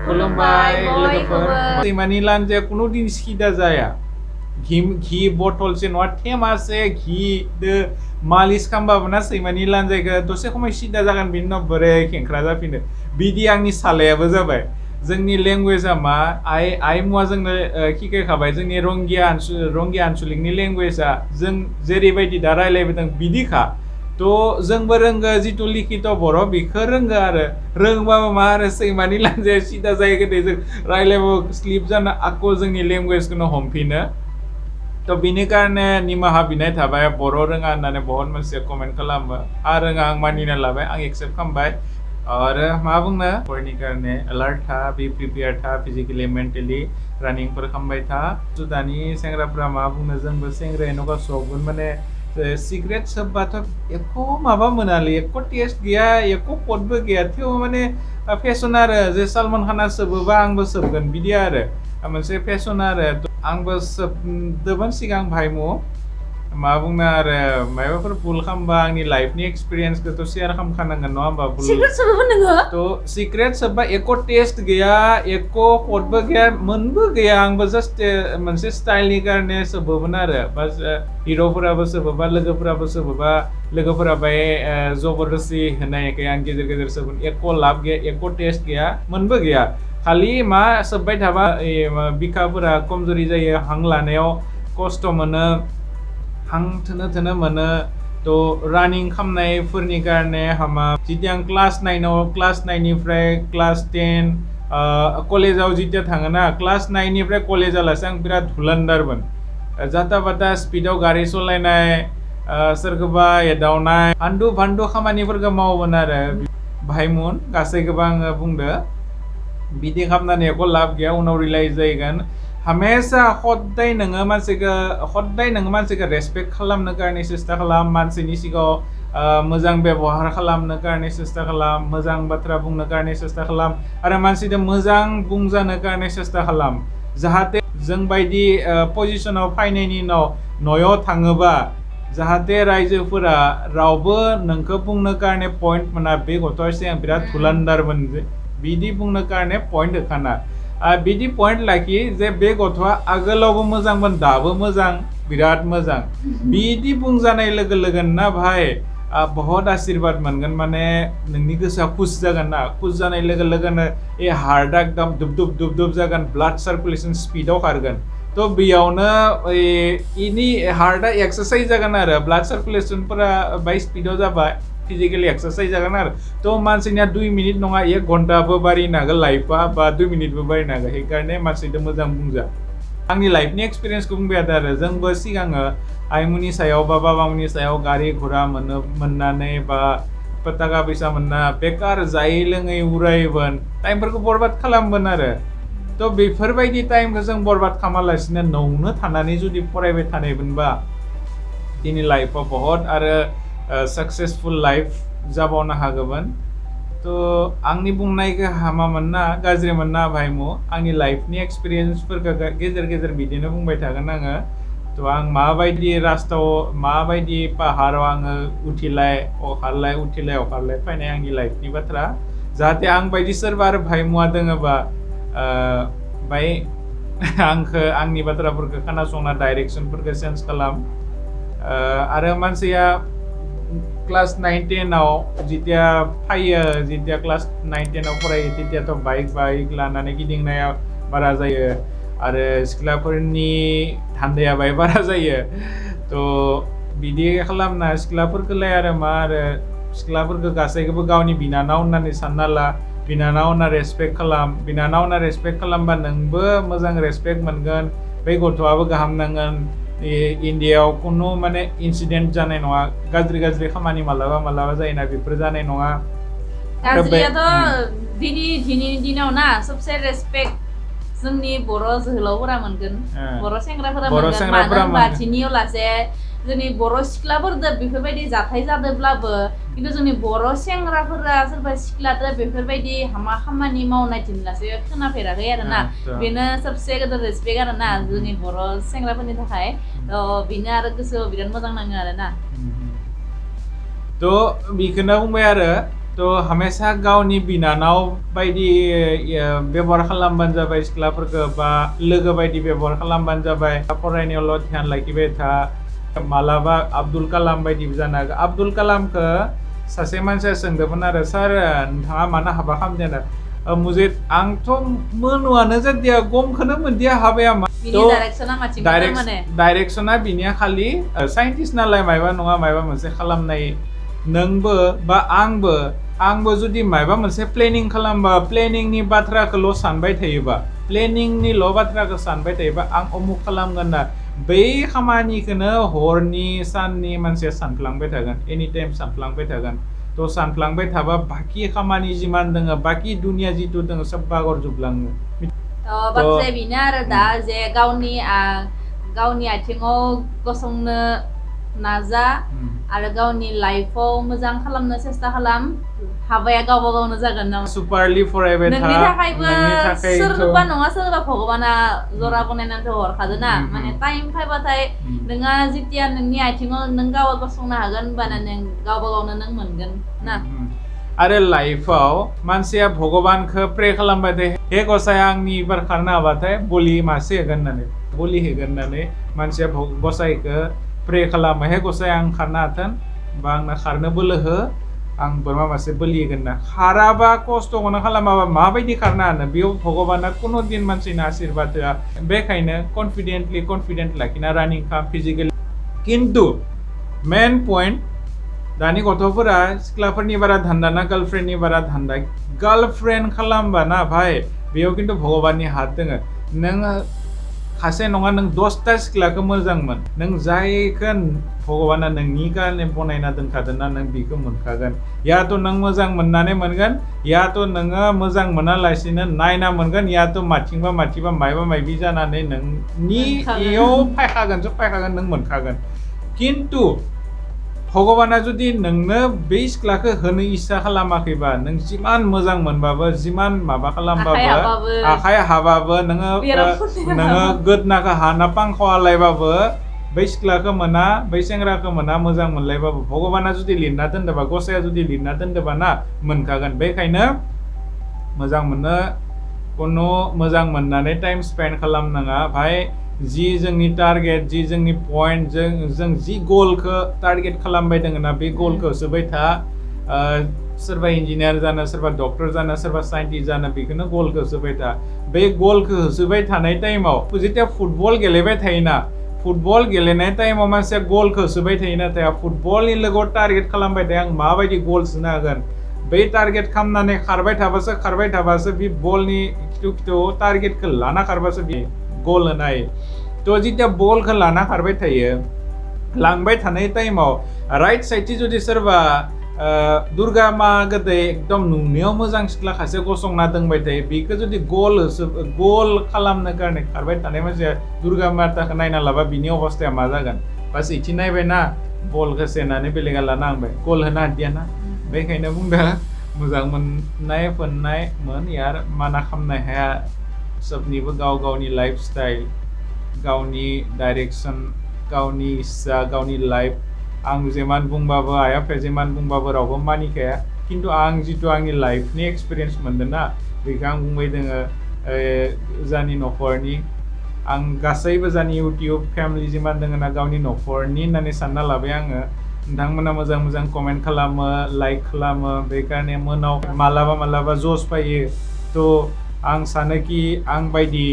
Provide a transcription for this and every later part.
खुलुमबाय लोगोफोर सैमानि लान्जाया कुनु दिन सिदा जाया घि बथलसे नङा थेमासे घि दो मालिस खालामबाबो ना सैमानि लान्जायखौ दसे खमाय सिदा जागोन बिनि उनाव बोरै खेंख्रा जाफिनो बिदि आंनि सालायाबो जाबाय जोंनि लेंगुवेजआ मा आइ मुवा जोंनो खिखायखाबाय जोंनि रंगिया आनसलिकनि लेंगुवेजआ जों जेरैबायदि दा रायलायबोदों बिदिखा थ' जोंबो रोंगो जिथु लिखित बर' बेखौ रोंगो आरो रोंबाबो मा आरो सैमानि लान्जाया सिदा जायो गोदो जों रायलायबाबो स्लिप जाना आक' जोंनि लेंगुवेजखौनो हमफिनो थ' बिनि कारणे निमाहा बिनाय थाबाय बर' रोङा होननानै बहुत मानसिया कमेन्ट खालामो रोङा आं मानिना लाबाय आं एक्सेप्ट खालामबाय आरो मा बुंनो फरायनि कारणे एलार्ट था बि प्रिपेयार था फिजिकेलि मेन्टेलि रानिंफोर खालामबाय था थ' दानि सेंग्राफ्रा मा बुंनो जोंबो सेंग्राया नगा सगोन माने सिगारेट सोबबाथ' एख' माबा मोनालै एख' टेस्ट गैया एख' पटबो गैया थेवबो माने फेसन आरो जे सलमान खाना सोबोबा आंबो सोबगोन बिदि आरो मोनसे फेसन आरो आंबो सोबदोंमोन सिगां भाइमु मा बुंनो आरो माबाफोर भुल खालामबा आंनि लाइफनि एक्सपिरियेन्सखौथ' शेयार खालामखानांगोन नङा होमबा सिगारेट सोबोमोन नोङो थ' सिगारेट सोबबा एख' टेस्ट गैया एख' पटबो गैया मोनबो गैया आंबो जास्ट मोनसे स्टाइलनि कारणे सोबोमोन आरो बास हिर'फोराबो सोबोबा लोगोफोराबो सोबोबा लोगोफोरा बाय जबरदस्ति होनायखाय आं गेजेर गेजेर सोबोन एख' लाब गैया एख' टेस्ट गैया मोनबो गैया खालि मा सोबबाय थाबा बिखाफोरा कमजोरि जायो हां लानायाव खस्थ' मोनो हां थोनो मोनो थ' रानिं खालामनायफोरनि कारणे हामा जिथिया आं क्लास 9निफ्राय क्लास 10 कलेजाव जिथिया थाङोना क्लास 9निफ्राय कलेजालासे आं बिराद धुलान्दारमोन जाता बाता स्पिडाव गारि सालायनाय सोरखौबा एदावनाय आन्दु फान्दु खामानिफोरखौ मावोमोन आरो भाइमोन गासैखौबो आङो बुंदो बिदि खालामनानै एख' लाब गैया उनाव रियलाइज जाहैगोन हमेशा हदाय नोङो मानसिखौ रेसपेक्ट खालामनो कारणे सेस्था खालाम मानसिनि सिगाङाव मोजां बेबहार खालामनो कारणे सेस्था खालाम मोजां बाथ्रा बुंनो कारणे सेस्था खालाम आरो मानसिजों मोजां बुंजानो कारणे सेस्था खालाम जाहाथे जों बायदि पजिसनाव फैनायनि उनाव न'आव थाङोबा जाहाथे रायजोफोरा रावबो नोंखौ बुंनो कारणे पइन्ट मोना बे गथ'आ सिगां बिराद धुलान्दारमोन बिदि बुंनो कारणे पइन्ट होखाना बिदि पइन्ट लाखि जे बे गथ'आ आगोलावबो मोजांमोन दाबो मोजां बिराद मोजां बिदि बुंजानाय लोगो लोगोन ना भाई बहुत आशीर्बाद मोनगोन माने नोंनि गोसोआ खुस जागोन ना खुस जानाय लोगो लोगोनो हार्टआ एकदम दुब दुब जागोन ब्लाड सार्कुलेसन स्पिडाव खारगोन थ' बेयावनो इनि हार्टआ एक्सारसाइज जागोन आरो ब्लाड सार्कुलेसनफोरा बाय स्पिडाव जाबाय फिजिकेलि एक्सारसाइज जागोन आरो थ' मानसिनिया 2 मिनिट नङा 1 घन्टाबो बारिनो हागोन लाइफआ बा 2 मिनिटबो बारिनो हागोन बेखायनो मानसिजों मोजां बुंजा आंनि लाइफनि एक्सपिरियेन्सखौ बुंबाय आरो जोंबो सिगाङो आइमुनि सायाव बा बाबामोननि सायाव गारि घोड़ा मोननानै बा थाखा फैसा मोनना बेकार जायै लोङै उरायोमोन टाइमफोरखौ बरबाद खालामोन आरो थ' बेफोरबायदि टाइमखौ जों बरबाद खालामालासिनो न'आवनो थानानै जुदि फरायबाय थानायमोनबा दिनै लाइफआव बहुत आरो सक्सेसफुल लाइफ जाबावनो हागौमोन थ' आंनि बुंनायखौ हामा मोनना गाज्रि मोनना भाइमु आंनि लाइफनि एक्सपिरियेन्सफोरखौ गेजेर गेजेर बिदिनो बुंबाय थागोन आङो थ' आं माबायदि रास्ताव माबायदि पाहाराव आङो उथिलाय अखारलाय फैनाय आंनि लाइफनि बाथ्रा जाहाथे आं बायदि सोरबा आरो भाइमुआ दोङोबा बाय आंनि बाथ्राफोरखौ खोनासंना डाइरेक्सनफोरखौ चेन्ज खालाम आरो मानसिया क्लास 9-10 जिथिया फैयो जिथिया क्लास 9-10 फरायो तिथियाथ' बाइक लानानै गिदिंनाया बारा जायो आरो सिख्लाफोरनि धान्दाया बारा जायो थ' बिदि खालामना सिख्लाफोरखौलाय आरो मा आरो सिख्लाफोरखौ गासैखौबो गावनि बिनानाव होननानै सानना ला बिनानाव होनना रेसपेक्ट खालाम बिनानाव होनना रेसपेक्ट खालामबा नोंबो मोजां रेसपेक्ट मोनगोन बै गथ'आबो गाहाम नांगोन इन्डियायाव खुनु माने इन्सिडेन्ट जानाय नङा गाज्रि खामानि मालाबा जायोना बेफोर जानाय नङा गाज्रियाथ' दिनैनि दिनाव ना सबसे रेसपेक्ट जोंनि बर' जोहोलावफोरा मोनगोन बर' सेंग्राफोरा मोनगोन मानो होनबा दिनैयाव लासे जोंनि बर' सिख्लाफोरजों बेफोरबायदि जाथाय जादोंब्लाबो खिन्थु जोंनि बर' सेंग्राफोरा सोरबा सिख्लाजों बेफोरबायदि हामा खामानि मावनाय दिनलासे खोनाफेराखै आरो ना बेनो सबसे गोदोर रेसपेक्ट आरो ना जोंनि बर' सेंग्राफोरनि थाखाय बेनो आरो गोसोआव बिराद मोजां नाङो आरो ना थ' बेखौनो बुंबाय आरो तो हमेशा गावनि बिनानाव बायदि बेबहार खालामबानो जाबाय सिख्लाफोरखौ बा लोगो बायदि बेबहार खालामबानो जाबाय फरायनायावल' ध्यान लाखिबाय था मालाबा आब्दुल कालाम बायदि जानो हागौ आब्दुल कालामखौ सासे मानसिया सोंदोंमोन आरो सार नोंथाङा मानो हाबा खालामदों मुझे आंथ' मोनुआनो जादिया गमखौनो मोनदिया हाबाया मा डाइरेक्सना बिनिया खालि साइन्टिस्ट नालाय मायबा नङा मायबा मोनसे खालामनाय नोंबो बा आंबो जुदि मायबा मोनसे प्लेनिं खालामबा प्लेनिंनि बाथ्राखौल' सानबाय थायोबा प्लेनिंनिल' बाथ्राखौ सानबाय थायोबा आं अमुक खालामगोन ना बै खामानिखौनो हरनि साननि मानसिया सानफ्लांबाय थागोन एनि टाइम सानफ्लांबाय थागोन तो सानफ्लांबाय थाबा बाखि खामानि जिमान दङ बाखि दुनिया जिथु दङ सब बागरजोबलाङो बाथ्राया बेनो आरो दा जे गावनि आथिङाव गसंनो नाजा आरो गावनि लाइफआव मोजां खालामनो सेस्था खालाम हाबाया गावबा गावनो जागोन ना सुपारलि फरायबाय था नोंनि थाखायबो सोरबा नङा सोरबा भगबाना जरा बनायनानै हरखादों ना माने टाइम फैबाथाय नोंहा जेतिया नोंनि आथिङाव नों गाव गसंनो हागोन होनबाना नों गावबा गावनो नों मोनगोन ना आरो लाइफआव मानसिया भगबानखौ प्रे खालामबाय थायो हे गसाया आंनि एबार खारनो हाबाथाय बलि मासे होगोन होननानै मानसिया गसाइखौ प्रे खालामो हे गसाया आं खारनो हाथों बा आंनो खारनो बोलो हो आं बोरमा मासे बोलि होगोन ना खाराबा खस्थ'खौनो खालामाबा माबायदि खारनो हानो बेयाव भगबाना कुनु दिन मानसिनो आशीर्बाद होआ बेखायनो कनफिडेन्ट लाखिना रानिं खालाम फिजिकेलि खिन्थु मेन पइन्ट दानि गथ'फोरा सिख्लाफोरनि बारा धान्दा ना गार्लफ्रेन्डनि बारा धान्दा गार्लफ्रेन्ड खालामबा ना भाई बेयाव खिन्थु भगबाननि हात दङ नोङो खासे नङा नों 10टा सिख्लाखौ मोजां मोन नों जायखौ भगबाना नोंनि कारणे बनायना दोनखादों ना नों बेखौ मोनखागोन याथ' नों मोजां मोननानै मोनगोन याथ' नोङो मोजां मोनालासिनो नायना मोनगोन याथ' माथिंबा मायबा मायबि जानानै नोंनि इयाव फायखागोन नों मोनखागोन खिन्थु भगबाना जुदि नोंनो बे सिख्लाखौ होनो इस्सा खालामाखैबा नों जिमान मोजां मोनबाबो जिमान माबा खालामबाबो आखाइ हाबाबो नोङो गोदनाखौ हाना पांख'आलायबाबो बै सिख्लाखौ मोना बै सेंग्राखौ मोना मोजां मोनलायबाबो भगबाना जुदि लिरना दोनदोंबा गसाया जुदि लिरना दोनदोंबा ना मोनखागोन बेखायनो मोजां मोननानै टाइम स्पेन्ड खालामनाङा भाई जि जोंनि टारगेट जि जोंनि पइन्ट जों जि गलखौ टारगेट खालामबाय दङ ना बे गलखौ होसोबाय था सोरबा इन्जिनियार जानो सोरबा डक्टर जानो सोरबा साइन्टिस्ट जानो बेखौनो गलखौ होसोबाय था बे गलखौ होसोबाय थानाय टाइमाव जेथिया फुटबल गेलेबाय थायोना फुटबल गेलेनाय टाइमाव मानसिया गलखौ होसोबाय थायोना थाया फुटबलनि लोगोआव टारगेट खालामबाय थायो आं माबायदि गल सोनो हागोन बै टारगेट खालामनानै खारबाय थाबासो बे बलनि खिथु टारगेटखौ लाना खारबासो बे गल होनाय तो जिथिया बलखौ लाना खारबाय थायो लांबाय थानाय टाइमाव राइट साइडथि जुदि सोरबा दुर्गा मा गोदै एकदम नुनायाव मोजां सिख्ला खासे गसंना दोंबाय थायो बेखौ जुदि गल खालामनो कारणे खारबाय थानाय मानसिया दुर्गा माताखौ नायना लाबा बिनि अबस्थाया मा जागोन बास इथि नायबायना बलखौ सेनानै बेलेगा लाना हांबाय गल होनो हादियाना बेखायनो बुंदों मोजां मोननाय यार माना खालामनो हाया सबनिबो गावनि लाइफ स्टाइल गावनि डाइरेक्सन गावनि इस्सा गावनि लाइफ आं जेमान बुंबाबो आइया जेमान बुंबाबो रावबो मानिखाया खिन्थु आं जितु आंनि लाइफनि एक्सपिरियेन्स मोनदों ना बेखौ आं बुंबाय दोङो जानि न'खरनि आं गासैबो जानि इउटिउब फेमिलि जिमान दोङो ना गावनि न'खरनि होननानै सानना लाबाय आङो नोंथांमोना मोजां कमेन्ट खालामो लाइक खालामो बे कारणे मोनाव मालाबा जस फैयो तो आं सानोखि आं बायदि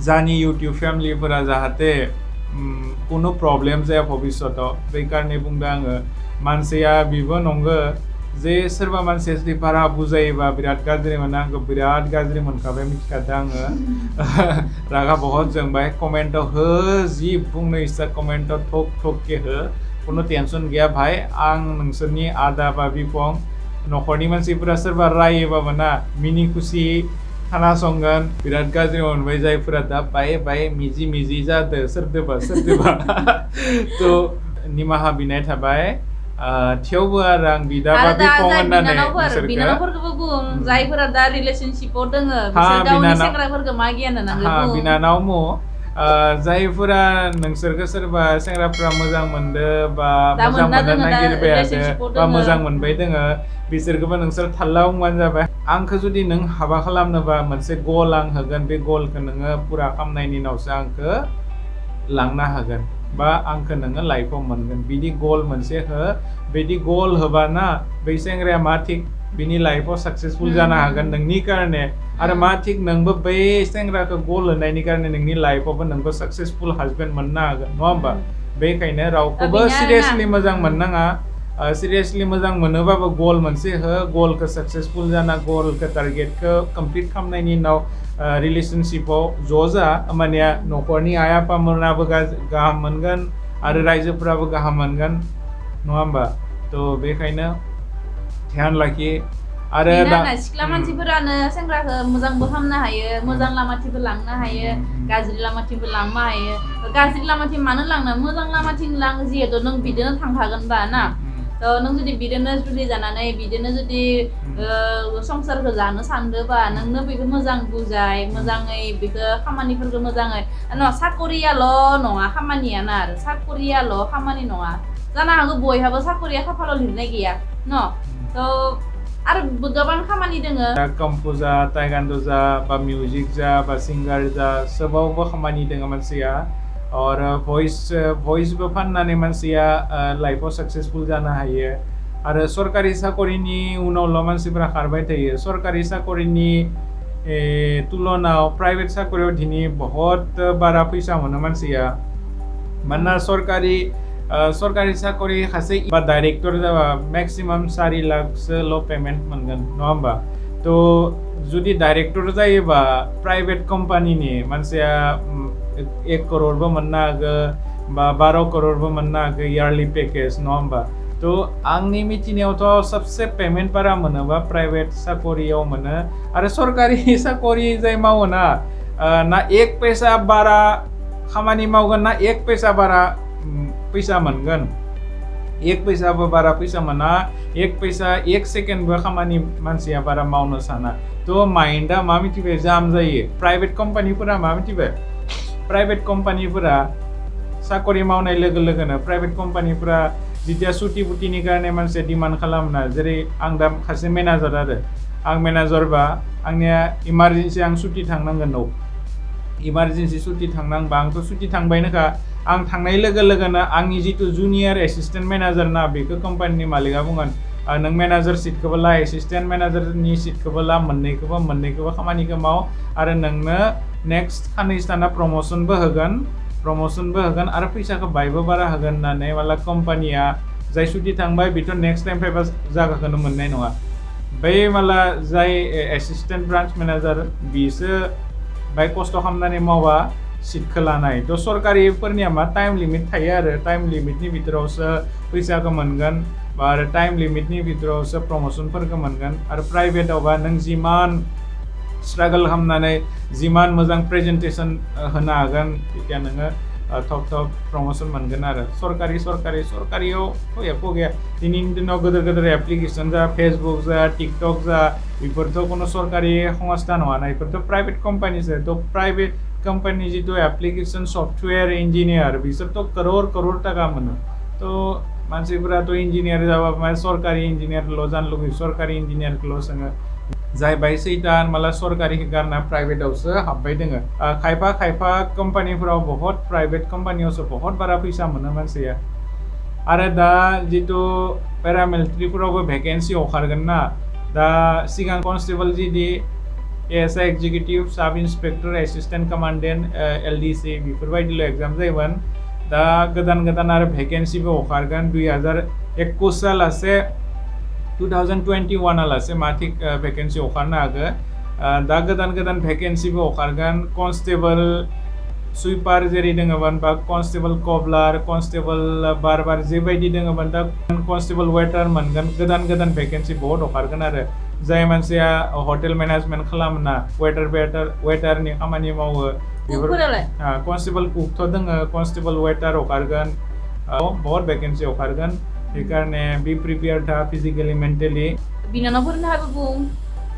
जानि इउटिउब फेमिलिफोरा जाहाथे कुनु प्रब्लेम जाया भबिष्यताव बे कारणे बुंदों आङो मानसिया बेबो नंगौ जे सोरबा मानसिया जुदि बारा बुजायोबा बिराद गाज्रि मोनो आंखौ बिराद गाज्रि मोनखाबाय मिथिखादों आङो रागा बहुत जोंबाय कमेन्टआव हो जि बुंनो इस्सा कमेन्टआव थक हो कुनु टेनसन गैया भाई आं नोंसोरनि आदा बा बिफं न'खरनि मानसिफोरा सोरबा रायोबाबो ना मिनि खुसि खोनासंगोन बिराद गाज्रि मोनबाय जायफोरा दा बाय मिजि जादो सोरदोबा तो निमाहा बिनाय थाबाय थेवबो आरो आं बिदा बा बिफं होननानै बिनानावफोरखौबो बुं जायफोरा दा रिलेशनशिपआव दोङो बिसोर गावनि सेंग्राफोरखौ मा गियान होनांगौ बिनानाव मो जायफोरा नोंसोरखौ सोरबा सेंग्राफ्रा मोजां मोनदो बा दा मोजां मोनना मोननो दोङो, दा नागिरबाय relationship आव बा दोङो। मोजां मोनबाय दोङो बिसोरखौबो नोंसोर थाल्ला बुंबानो जाबाय आंखौ जुदि नों हाबा खालामनोबा मोनसे गल आं होगोन बे गलखौ नोङो पुरा खालामनायनि उनावसो आंखौ लांनो हागोन बा आंखौ नोङो लाइफआव मोनगोन बिदि गल मोनसे हो बिदि गल होबाना बै सेंग्राया मा थिग बिनि लाइफआव साक्सेसफुल जानो हागोन नोंनि कारणे आरो मा थिग नोंबो बै सेंग्राखौ गल होनायनि कारणे नोंनि लाइफआवबो नोंबो साक्सेसफुल हाजबेन्ड मोननो हागोन नङा होमबा बेखायनो रावखौबो बेनो आरोना। सिरियासलि मोजां मोननाङा सिरियासलि मोजां मोनोबाबो गल मोनसे हो गलखौ साक्सेसफुल जाना गलखौ टारगेटखौ कमप्लिट खालामनायनि उनाव रिलेशनशिपआव ज' जा होमबानिया न'खरनि आइ आफामोनाबो गाहाम मोनगोन आरो रायजोफोराबो गाहाम मोनगोन नङा होमबा थ' बेखायनो ध्यान लाखि आरो दा सिख्ला मानसिफोरानो सेंग्राखौ मोजांबो खालामनो हायो मोजां लामाथिंबो लांनो हायो गाज्रि लामाथिंबो लांनो हायो गाज्रि लामाथिं मानो लांनो मोजां लामाथिं लां जिहेतु नों बिदिनो थांखागोनबा ना थ' नों जुदि बिदिनो जुलि जानानै बिदिनो जुदि संसारखौ जानो सानदोंबा नोंनो बेखौ मोजां बुजाय मोजाङै बेखौ खामानिफोरखौ मोजाङै साकरियाल' नङा खामानिया ना आरो साकरियाल' खामानि नङा जानो हागौ बयहाबो साकरिया खाफालाव लिरनाय गैया न' थ' आरो गोबां खामानि दोङो कम्पोजा टाइगान्ड जा बा मिउजिक जा बा सिंगार जा सोबावबो खामानि दोङो मानसिया और भइसबो फाननानै मानसिया लाइफआव साक्सेसफुल जानो हायो आरो सरकारि साकरिनि उनावल' मानसिफोरा खारबाय थायो सरकारि साकरिनि तुलनाव प्राइभेट साकरियाव दिनै बहुत बारा फैसा मोनो मानसिया मानोना सरकारि साकरि सासे बा डाइरेक्टर जाबा मेक्सिमाम 4 लाखसोल' पेमेन्ट मोनगोन नङा होमबा थ' जुदि डाइरेक्टर जायोबा प्राइभेट कम्पानिनि मानसिया 1 करोड़बो मोननो हागो बा 12 करोड़बो मोननो हागो इयारलि पेकेज नङा होमबा थ' आंनि मिथिनायावथ' सबसे पेमेन्ट बारा मोनोबा प्राइभेट साकरियाव मोनो आरो सरकारि साकरि जाय मावो ना 1 पैसा बारा खामानि मावगोन ना 1 पैसा बारा पैसा मोनगोन 1 पैसाबो बारा पैसा मोना 1 पैसा 1 सेकेन्डबो खामानि मानसिया बारा मावनो साना थ' माइन्डआ मा मिथिबाय जाम जायो प्राइभेट कम्पानिफोरा मा मिथिबाय प्राइभेट कम्पानिफोरा साकरि मावनाय लोगो लोगोनो प्राइभेट कम्पानिफोरा जिथिया सुटि बुटिनि कारणे मानसिया डिमान्ड खालामना जेरै आं दा सासे मेनेजार आरो आं मेनेजारबा आंनिया इमारजेन्सि आं सुटि थांनांगोन न' इमारजेन्सि सुटि थांनांबा आंथ' सुटि थांबायनोखा आं थांनाय लोगो लोगोनो आंनि जितु जुनियर एसिस्टेन्ट मेनेजार ना बेखौ कम्पानिनि मालिका बुंगोन नों मेनेजार सिटखौबो ला एसिस्टेन्ट मेनेजारनि सिटखौबो ला मोननैखौबो खामानिखौ माव आरो नोंनो नेक्स्ट खाननैसो थाना प्रमोसनबो होगोन आरो फैसाखौ बायबो बारा होगोन होननानै माला कम्पानिया जाय सुटि थांबाय बेथ' नेक्स्ट टाइम फैबा जागाखौनो मोननाय नङा बै माला जाय एसिस्टेन्ट ब्रान्च मेनेजार बिसो बाय खस्थ' खालामनानै मावबा सिटखौ लानाय थ' सरकारिफोरनिया मा टाइम लिमिट थायो आरो टाइम लिमिटनि भितरावसो फैसाखौ मोनगोन बा आरो टाइम लिमिटनि भितरावसो प्रमोसनफोरखौ मोनगोन आरो प्राइभेटआवबा नों जिमान स्ट्रागल खालामनानै जिमान मोजां प्रेजेन्टेसन होनो हागोन তেতিয়া नोङो टप प्रमोसन मोनगोन आरो सरकारियाव एख' गैया दिनैनि दिनाव गोदोर एप्लिकेसन जा फेसबुक जा टिकटक जा बेफोरथ' कोनो सरकारि संस्था नङा ना बेफोरथ' प्राइभेट कम्पानिसो थ' प्राइभेट कम्पानि जितु एप्लिकेसन सफ्टवेयर इन्जिनियार बिसोरथ' करोड़ थाखा मोनो थ' मानसिफोराथ' इन्जिनियार जाबा सरकारि इन्जिनियारल' जानो लुगैयो सरकारि इन्जिनियारखौल' सोङो जाय बाय सैतान माला सरकारिखौ गारना प्राइभेटआवसो हाबबाय दोङो खायफा कम्पानिफोराव बहुत प्राइभेट कम्पानियावसो बहुत बारा फैसा मोनो मानसिया आरो दा जितु पेरामिलिटारिफोरावबो भेकेन्सि ओंखारगोन ना दा सिगां कनस्टेबल जिदि ASI executive sub inspector assistant commandant LDC बेफोरबायदिल' एग्जाम जायोमोन दा गोदान आरो भेकेन्सिबो ओंखारगोन 2021 लासे 2021 लासे मा थिक भेकेन्सि ओंखारनो हागो दा गोदान भेकेन्सिबो ओंखारगोन कनस्टेबल सुइपार जेरै दोङोमोन बा कनस्टेबल कबलार कनस्टेबल बारबार जेबायदि दोङोमोन दा कनस्टेबल वेटार मोनगोन गोदान भेकेन्सि बहुत ओंखारगोन आरो जाय मानसिया हटेल मेनेजमेन्ट खालामना वेटारनि खामानि मावो बेफोर कनस्टेबल कुकथ' दोङो कनस्टेबल वेटार ओंखारगोन बहुत भेकेन्सि ओंखारगोन बेखारने बि प्रिपेयार था फिजिकेलि मेन्टेलि बिनानावफोरनो हाबो बुं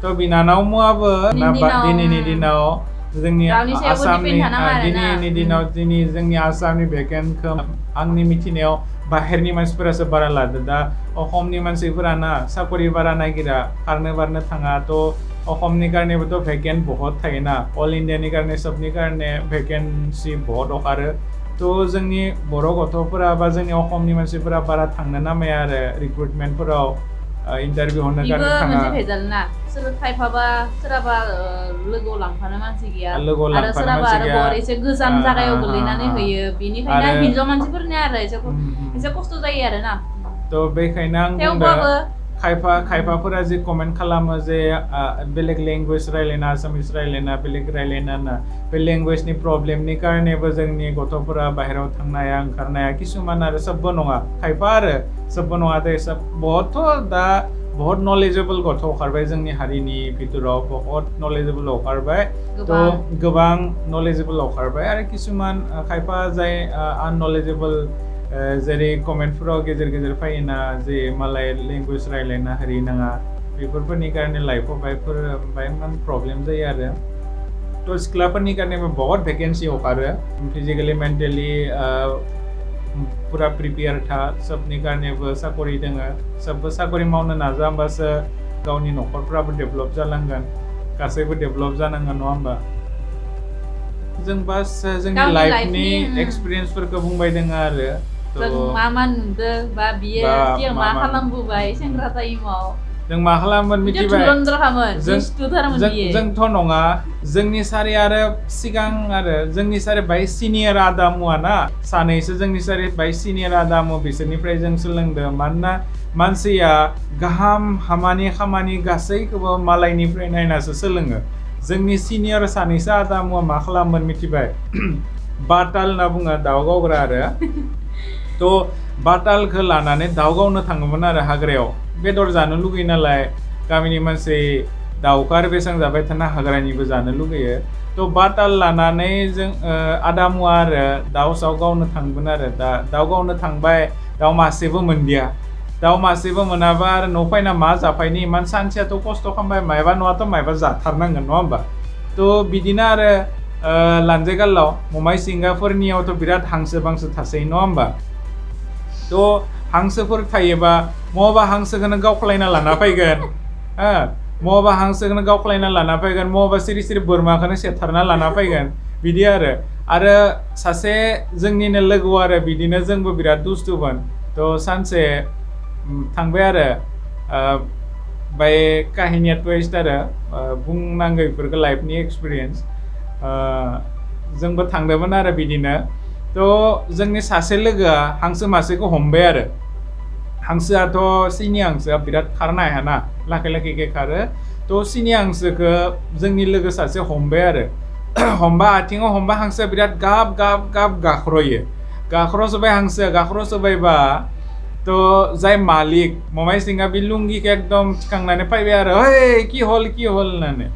थ' बिनानाव मुवाबो दिनैनि दिनाव जोंनि रावनि सायावबो आसामनि depend थानाङा आरोना। दिनैनि दिनाव दिनै जोंनि आसामनि भेकेन्टखौ आंनि मिथिनायाव बाहेरनि मानसिफोरासो बारा लादो दा अखमनि मानसिफोराना साकरि बारा नागिरा खारनो बारनो थाङा थ' अखमनि कारनेबोथ' भेकेन्ट बहुत थायोना अल इण्डियानि कारने सबनि कारने भेकेन्सि बहुत ओंखारो थ' जोंनि बर' गथ'फोरा बा जोंनि अखमनि मानसिफोरा बारा थांनो नामाया आरो रिक्रुटमेन्टफोराव इन्टारभिउ होनो बेबो कारने थाङा मोनसे भेजाल ना सोर खायफाबा सोरहाबा लोगोआव लांफानो मानसि गैया लोगोआव आरो लांफानो सोरहाबा मानसि आरो गैया। बर एसे गोजान जागायाव गोलैनानै आरो होयो बेनिखायनो हिनजाव मानसिफोरनि आरो एसे खस्थ' जायो आरो ना थ' बेखायनो आं थेवबाबो बुंदों खायफाफोरा जे कमेन्ट खालामो जे बेलेग लेंगुवेज रायलायना आसामिस रायलायना बेलेग रायलायना ना बे लेंगुवेजनि प्रब्लेमनि कारनेबो जोंनि गथ'फोरा बाहेरायाव थांनो हाया ओंखारनो हाया किसुमान आरो सबबो नङा खायफा आरो सबबो नङा दे सब बहुतथ' दा बहुत नलेजेबल गथ' ओंखारबाय जोंनि हारिनि भितराव बहुत नलेजेबल ओंखारबाय थ' गोबां नलेजेबल ओंखारबाय आरो किसुमान खायफा जाय आननलेजेबल जेरै कमेन्टफोराव गेजेर गेजेर फैयोना जे मालाय लेंगुवेज रायलायना हारि नाङा बेफोरनि कारने लाइफआव बायमान प्रब्लेम जायो आरो थ' सिख्लाफोरनि कारनेबो बहुत भेकेन्सि ओंखारो फिजिकेलि मेन्टेलि पुरा प्रिपेयार था सबनि कारनेबो साकरि दोङो सबबो साकरि मावनो नाजा होमबासो गावनि न'खरफ्राबो डेभेलप जालांगोन गासैबो डेभेलप जानांगोन नङा होमबा जों बास जोंनि लाइफनि एक्सपिरियेन्सफोरखौ बुंबाय दोङो आरो जों मा नुदों बा बियो सिगां मा खालामबोबाय सेंग्रा टाइमाव जों मा खालामोन मिथिबाय जोंथ' नङा जोंनि सारि आरो सिगां आरो जोंनि सारि बाय सिनियर आदामुआ ना सानैसो जोंनि सारि बाय सिनियर आदामु बिसोरनिफ्राय जों सोलोंदों मानोना मानसिया गाहाम हामानि खामानि गासैखौबो मालायनिफ्राय नायनासो सोलोङो जोंनि सिनियर सानैसो आदामुआ मा खालामोन मिथिबाय बाटाल होनना बुङो दाउ गावग्रा आरो थ' बाटालखौ लानानै दाउ गावनो थाङोमोन आरो हाग्रायाव बेदर जानो लुगैयो नालाय गामिनि मानसि दाउखौ आरो बेसेबां जाबाय थाना हाग्रानिबो जानो लुगैयो थ' बाटाल लानानै जों आदामुआ आरो दाउ साव गावनो थांगोन आरो दा दाउ गावनो थांबाय दाउ मासेबो मोनदिया दाउ मासेबो मोनाबा आरो न' फैना मा जाफायनि इमान सानसेयाथ' खस्थ' खालामबाय मायबा नङाथ' मायबा जाथारनांगोन नङा होमबा थ' बिदिनो आरो लानजाय गालाव ममाय सिंगाफोरनियावथ' बिराद हांसो बांसो थासै नङा होमबा थ' हांसोफोर थायोबा मबा हांसोखौनो गावख्लायना लाना फैगोन मबा हांसोखौनो गावख्लायना लाना फैगोन मबा सिरि सिरि बोरमाखौनो सेथारना लाना फैगोन बिदि आरो सासे जोंनिनो लोगो आरो बिदिनो जोंबो बिराद दुस्थुमोन थ' सानसे थांबाय आरो बाय काहिनियाथ' एसे आरो बुंनांगौ बेफोरखौ लाइफनि एक्सपिरियेन्स जोंबो थांदोंमोन आरो बिदिनो थ' जोंनि सासे लोगोआ हांसो मासेखौ हमबाय आरो हांसोआथ' सिनि हांसोआ बिराद खारनो हायाना लाखै लाखैखे खारो थ' सिनि हांसोखौ जोंनि लोगो सासे हमबाय आरो हमबा आथिङाव हमबा हांसोआ बिराद गाब गाब गाब गाख्र'जोब्बाय हांसोआ गाख्र'जोब्बायबा थ' जाय मालिक ममाय सिंहा बे लुंगिखौ एकदम थिखांनानै फैबाय आरो ओइ कि हल होननानै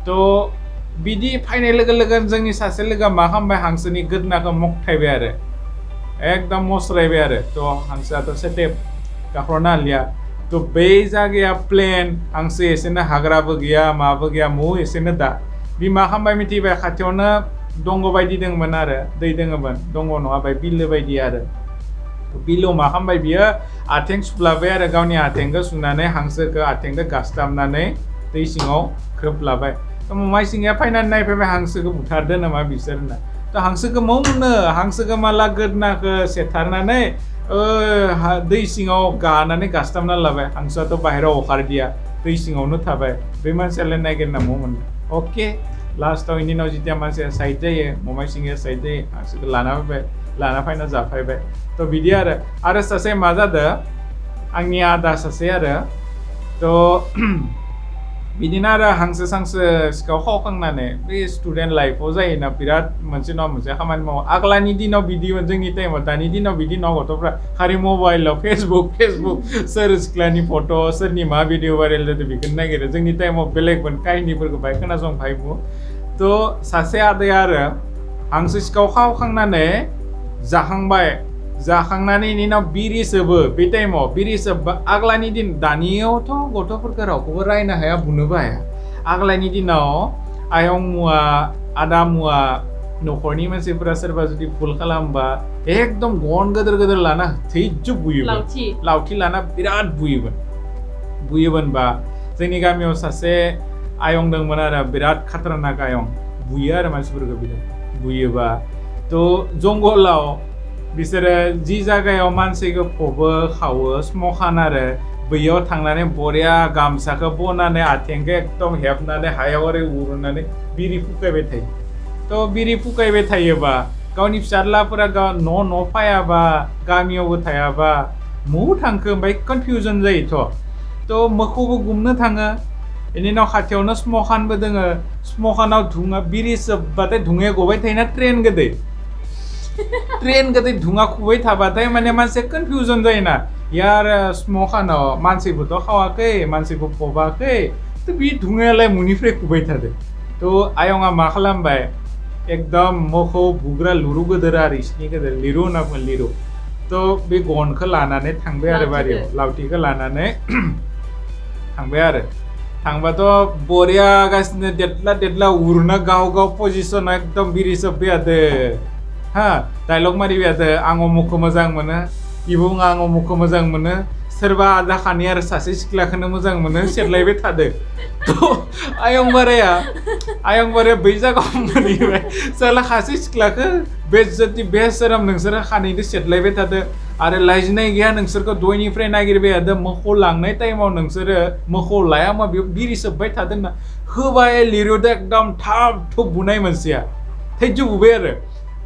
थ' बिदि फैनाय लोगो लोगो जोंनि सासे लोगोआ मा खालामबाय हांसोनि गोदनाखौ मखथायबाय आरो एकदम मस्रायबाय आरो थ' हांसोआथ' सेटेप गाख्र'नो हालिया थ' बै जायगाया प्लेन हांसो एसेनो हाग्राबो गैया माबो गैया एसेनो दा बि मा खालामबाय मिथिबाय खाथियावनो दंग' बायदि दङमोन आरो दै दङमोन दंग' नङाबाय बिलो बायदि आरो बिलोआव मा खालामबाय बियो आथिं सुफ्लाबाय आरो गावनि आथिंखौ सुनानै हांसोखौ आथिंखौ गासथाबनानै दै सिङाव खोबलाबाय ममाय सिंया फैनानै नायफैबाय हांसोखौ बुथारदो नामा बिसोर होनना थ' हांसोखौ मोनो हांसोखौ माला गोदनाखौ सेथारनानै दै सिङाव गानानै गासथाबना लाबाय हांसोआथ' बाहेरायाव ओंखारदिया दै सिङावनो थाबाय बे मानसियालाय नागिरना मोनदों अके लास्टाव इनि उनाव जेथिया मानसिया साइड जायो ममाय सिंया साइड जायो हांसोखौ लाना फैबाय लाना फैना जाफैबाय थ' बिदि आरो सासे मा जादों आंनि आदा सासे आरो थ' बिदिनो आरो हांसो सांसो सिखाव खावखांनानै बे स्टुडेन्ट लाइफआव जायोना बिराद मोनसे नङा मोनसे खामानि मावो आगलानि दिनाव बिदिमोन जोंनि टाइमाव दानि दिनाव बिदि नङा गथ'फ्रा खालि मबाइलाव फेसबुक सोर सिख्लानि फट' सोरनि मा भिडिअ भाइरेल जादों बेखौनो नागिरो जोंनि टाइमाव बेलेगमोन काहिनिफोरखौ बाहाय खोनासंफायबो थ' सासे आदाया आरो हांसो सिखाव खावखांनानै जाखांनानै इनि उनाव बिरि सोबो बे टाइमाव बिरि सोबबा आगलानि दिन दानियावथ' गथ'फोरखौ रावखौबो रायनो हाया बुनोबो हाया आगलानि दिनाव आयं मुवा आदा मुवा न'खरनि मानसिफोरा सोरबा जुदि भुल खालामबा एकदम गन गोदोर गोदोर लाना थैजो बुयोमोन लावथि लाना बिराद बुयोमोन बा जोंनि गामियाव सासे आयं दंमोन आरो बिराद खाथारनाक आयं बुयो आरो मानसिफोरखौ बिराद बुयोबा थ' जंगलाव बिसोरो जि जायगायाव मानसिखौ फबो खावो स्मशान आरो बैयाव थांनानै बरिया गामसाखौ बनानै आथिंखौ एकदम हेबनानै हायाव ओरै उरुनानै बिरि फुकायबाय थायो थ' बिरि फुकायबाय थायोबा गावनि फिसाज्लाफोरा न' फायाबा गामियावबो थायाबा मौ थांखो ओमफ्राय कनफिउजन जायोथ' थ' मोखौबो गुमनो थाङो बेनि उनाव खाथियावनो स्मशानबो दोङो स्मशानाव धुङा बिरि सोबबाथाय धुङाया गबाय थायोना ट्रेन गोदै धुङा खुबाय थाबाथाय माने मानसिया कनफिउजन जायोना यार स्मशानाव मानसिबोथ' खावाखै मानसिबो फबाखै थ' बे धुङायालाय मुनिफ्राय खुबाय थादो थ' आयंआ मा खालामबाय एकदम मोखौ बुग्रा लुरु गोदोर आरो इसिनि गोदोर लिरु होनना बुङो लिरु थ' बे गनखौ लानानै थांबाय आरो बारियाव लावथिखौ लानानै थांबाय आरो थांबाथ' बरिया गासिनो देदला उरुना गाव पजिसन एकदम बिरि सोब्बाय थादो हा डायलग मारिबाय थादो आं अमुखौ मोजां मोनो इबो आं अमुखौ मोजां मोनो सोरबा आदा खानि आरो सासे सिख्लाखौनो मोजां मोनो सेरलायबाय थादो थ' आयं बाराया बै जायगायाव मोनहैबाय साला सासे सिख्लाखौ बेज्जति बेसोराम नोंसोरो खानैदो सेरलायबाय थादो आरो लाजिनाय गैया नोंसोरखौ दयनिफ्राय नागिरबाय थादो मोखौ लांनाय टाइमाव नोंसोरो मोखौ लायामा बेयाव बिरि सोब्बाय थादों ना होबाय लिर'दो एकदम थाब थुब बुनाय मानसिया थैजो बुबाय आरो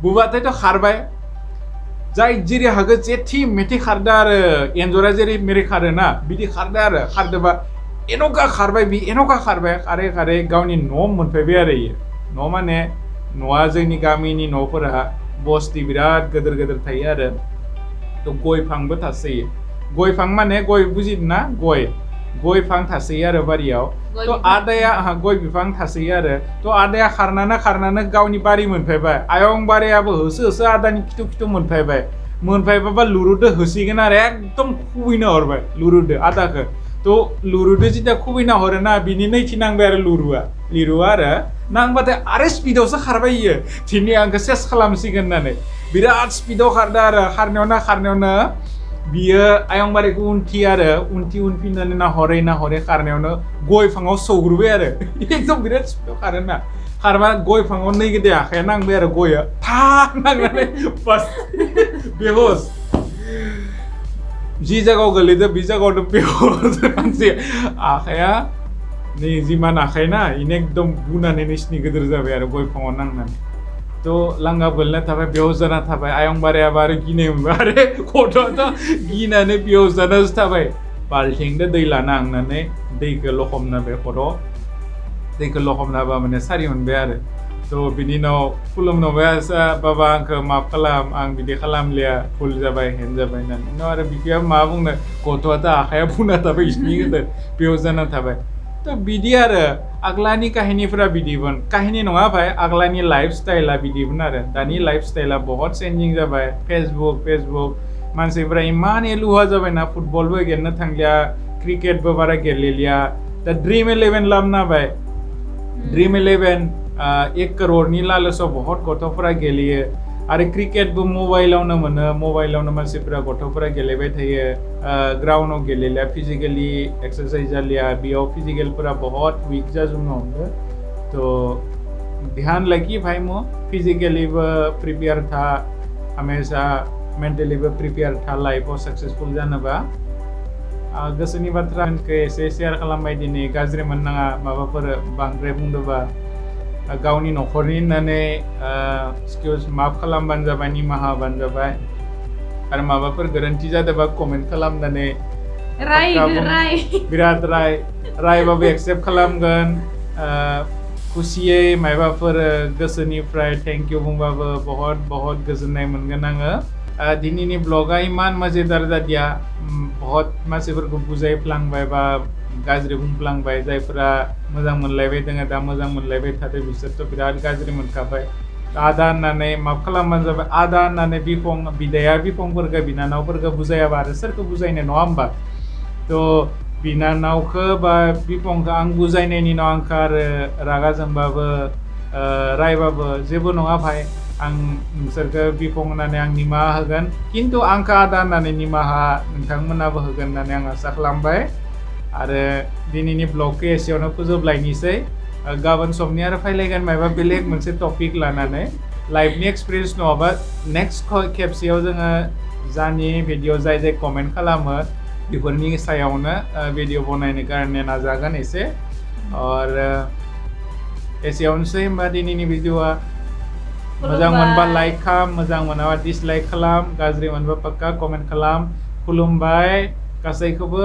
बुबाथायथ' खारबाय जाय जेरै हागो जेथि मेथि खारदो आरो एन्जरा जेरै मेरै खारोना बिदि खारदो आरो खारदोबा एन'का खारबाय खारै गावनि न' मोनफैबाय आरो इयो न' माने न'आ जोंनि गामिनि न'फोरा बस्ति बिराद गोदोर थायो आरो थ' गय फांबो थासोयो गय फां माने गय बुजिदोंना गय फां थासोयो आरो बारियाव थ' आदाया गय बिफां थासोयो आरो थ' आदाया खारनानै गावनि बारि मोनफैबाय आयं बारियाबो होसो आदानि खिथु मोनफैबाबा लुरुदो होसिगोन आरो एकदम खुबैना हरबाय लुरुदो आदाखौ थ' लुरुदो जिता खुबैना हरोना बिनि नैथि नांबाय आरो लिरुआ आरो नांबाथाय आरो स्पिडावसो खारबाय इयो दिनै आंखौ सेस खालामसिगोन होननानै बिराद स्पिडाव खारदो आरो खारनायावनो बियो आयं बारिखौ उनफिननानै नाहरै खारनायावनो गय फाङाव सौग्रोबाय आरो एकदम बिराद स्पिडाव खारोना खारबा गय फाङाव नै गोदे आखाया नांबाय आरो गया थाक नांनानै बास बेहस जि जायगायाव गोलैदो बे जायगायावनो बेहस मानसि आखाया नै जिमान आखाय ना इनो एकदम बुनानै नैसिनि गोदोर जाबाय आरो गय फाङाव नांनानै थ' लांगा बोलना थाबाय बेयाव जाना थाबाय आयं बारायाबा आरो गिनाय मोनबाय आरो गथ'आथ' गिनानै बेयाव जानासो थाबाय बाल्थिंदो दै लाना थांनानै दैखौ लखबना बे खर' दैखौ लखबना बा माने सारि मोनबाय आरो थ' बिनि उनाव खुलुमनोबाय बाबा आंखौ माफ खालाम आं बिदि खालामलिया भुल जाबाय हेन जाबाय होननानै उनाव आरो बिफाया मा बुंनो गथ'आथ' आखाया बुना थाबाय इसिनि गोदोर बेयाव जाना थाबाय थ' बिदि आरो आग्लानि काहिनिफोरा बिदिमोन काहिनि नङा भाई आग्लानि लाइफ स्टाइला बिदिमोन आरो दानि लाइफ स्टाइला बहुत चेन्जिं जाबाय फेसबुक मानसिफ्रा इमान एलुहा जाबायना फुटबलबो गेलेनो थांलिया क्रिकेटबो बारा गेलेलिया दा ड्रीम 11 लाबोनाबाय ड्रीम 11 1 करोड़नि लालसाव बहुत गथ'फोरा गेलेयो आरो क्रिकेटबो मबाइलावनो मानसिफोरा गथ'फोरा गेलेबाय थायो ग्राउन्डआव गेलेलिया फिजिकेलि एक्सारसाइज जालिया बेयाव फिजिकेलफोरा बहुत वीक जाजोबनो हमदो थ' ध्यान लाखि भाई मो फिजिकेलिबो प्रिपेयार था हमेशा मेन्टेलिबो प्रिपेयार था लाइफआव सक्सेसफुल जानोबा गोसोनि बाथ्राखौ एसे शेयार खालामबाय दिनै गाज्रि मोननाङा माबाफोर बांद्राय बुंदोंबा गावनि न'खरनि होननानै एक्सकिउज माफ खालामबानो जाबाय निमाहा होबानो जाबाय आरो माबाफोर गोरोन्थि जादोंबा कमेन्ट खालामनानै बिराद रायबाबो एक्सेप्ट खालामगोन खुसियै माबाफोर गोसोनिफ्राय थेंक इउ बुंबाबो बहुत गोजोननाय मोनगोन आङो दिनैनि ब्लगा इमान मजेदार जादिया बहुत मानसिफोरखौ बुजायफ्लांबाय बा गाज्रि बुंफ्लांबाय जायफोरा मोजां मोनलायबाय दङ दा मोजां मोनलायबाय थादों बिसोरथ' बिराद गाज्रि मोनखाबाय आदा होननानै माफ खालामबानो जाबाय आदा होननानै बिदाया बिफंफोरखौ बिनानावफोरखौ बुजायाबा आरो सोरखौ बुजायनो नङा होमबा थ' बिनानावखौ बा बिफंखौ आं बुजायनायनि उनाव आंखौ आरो रागा जोंबाबो रायबाबो जेबो नङा भाइ आं नोंसोरखौ बिफं होननानै आं निमाहा होगोन खिन्थु आंखौ आदा होननानै निमाहा नोंथांमोनाबो होगोन होननानै आं आसा खालामबाय आरो दिनैनि ब्लगखौ एसेयावनो फोजोबलायनोसै गाबोन समनि आरो फैलायगोन मायबा बेलेग मोनसे टपिक लानानै लाइफनि एक्सपिरियेन्स नङाबा नेक्स्ट खेबसेयाव जोङो जानि भिडिअ जाय कमेन्ट खालामो बेफोरनि सायावनो भिडिअ बनायनो कारणे नाजागोन एसे और एसेयावनोसै होमबा दिनैनि भिडिअआ मोजां मोनबा लाइक खालाम मोजां मोनाबा डिसलाइक खालाम गाज्रि मोनबा पक्का कमेन्ट खालाम खुलुमबाय गासैखौबो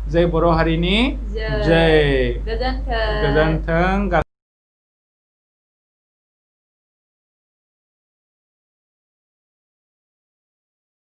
जय बर' हारिनि जय गोजोन्थों